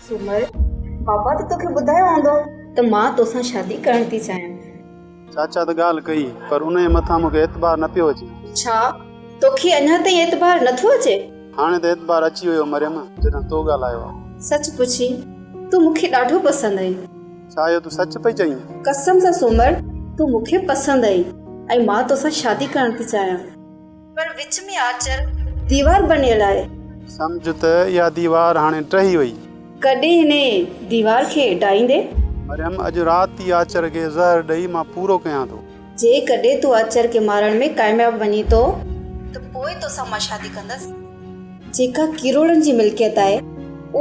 سومر، بابا ته توکي ٻڌايو هوندو ته مان توسان شادي ڪرڻ ٿي چاهيان. چاچا ته ڳالهه ڪئي، پر انهيء مٿان مون کي اعتبار نه پيو اچي. ڇا، توکي اڃا تائين اعتبار نه ٿو اچي؟ هاڻي ته اعتبار اچي ويو مريم، جڏهن تو ڳالهايو آ. سچ پڇين، تون مون کي ڏاڍو پسند آهين. ڇا اهو تون سچ پئي چئين؟ قسم سان سومر، تون مون کي پسند آهين ۽ مان توسان شادي ڪرڻ ٿي چاهيان. پر وچ ۾ آچر ديوار بڻيل آهي. سمجهه ته اها ديوار هاڻي ڊهي وئي. ڪڏهن هن ديوار کي ڊاهيندين؟ مريم، اڄ رات ئي آچر کي زهر ڏئي مان پورو ڪيان ٿو. جيڪڏهن تون آچر کي مارڻ ۾ ڪامياب وڃين ٿو ته پوء توسان مان شادي ڪندس. جيڪا ڪروڙن جي ملڪيت آهي،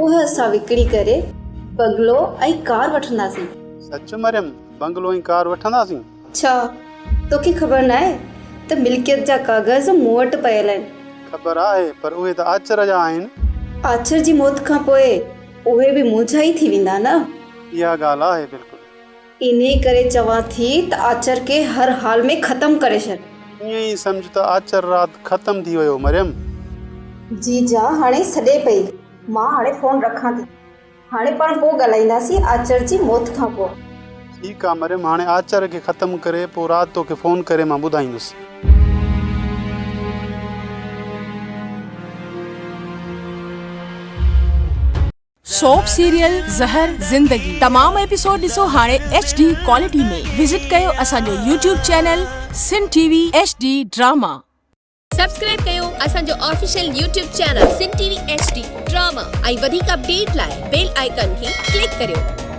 اها اسان وڪڻي ڪري بنگلو ۽ ڪار وٺنداسين. سچ مريم، بنگلو ۽ ڪار وٺنداسين؟ ڇا توکي خبر ناهي ته ملڪيت جا ڪاغذ مون وٽ پيل آهن؟ خبر آهي، پر اهي ته آچر جا آهن. آچر جي موت کان پوء اهي به منهنجا ئي ٿي ويندا نه؟ اها ڳالهه آهي بلڪل. انهيء ڪري چوان ٿي ته آچر کي هر حال ۾ ختم ڪري ڇڏ. ائين ئي سمجهه ته آچر رات ختم ٿي ويو مريم. جيجا هاڻي سڏي پئي. مان هاڻي فون رکان ٿي. هاڻي پاڻ پوء ڳالهائينداسين آچر جي موت کان پوء. ٺيڪ آ مريم هاڻي آچر کي ختم ڪري پوء رات توکي فون ڪري مان ٻڌائيندس. سوپ سيريل زهر زندگي تمام ايپيسوڊ ڏسو هاڻي ايڇ ڊي ڪوالٽي ۾ وزٽ ڪيو اسان جو YouTube channel Sindh T V H D drama. Subscribe ڪيو اسان جو official YouTube channel Sindh T V H D drama ۽ وڌيڪ اپڊيٽ لاء بيل آئيڪان کي ڪلڪ ڪريو.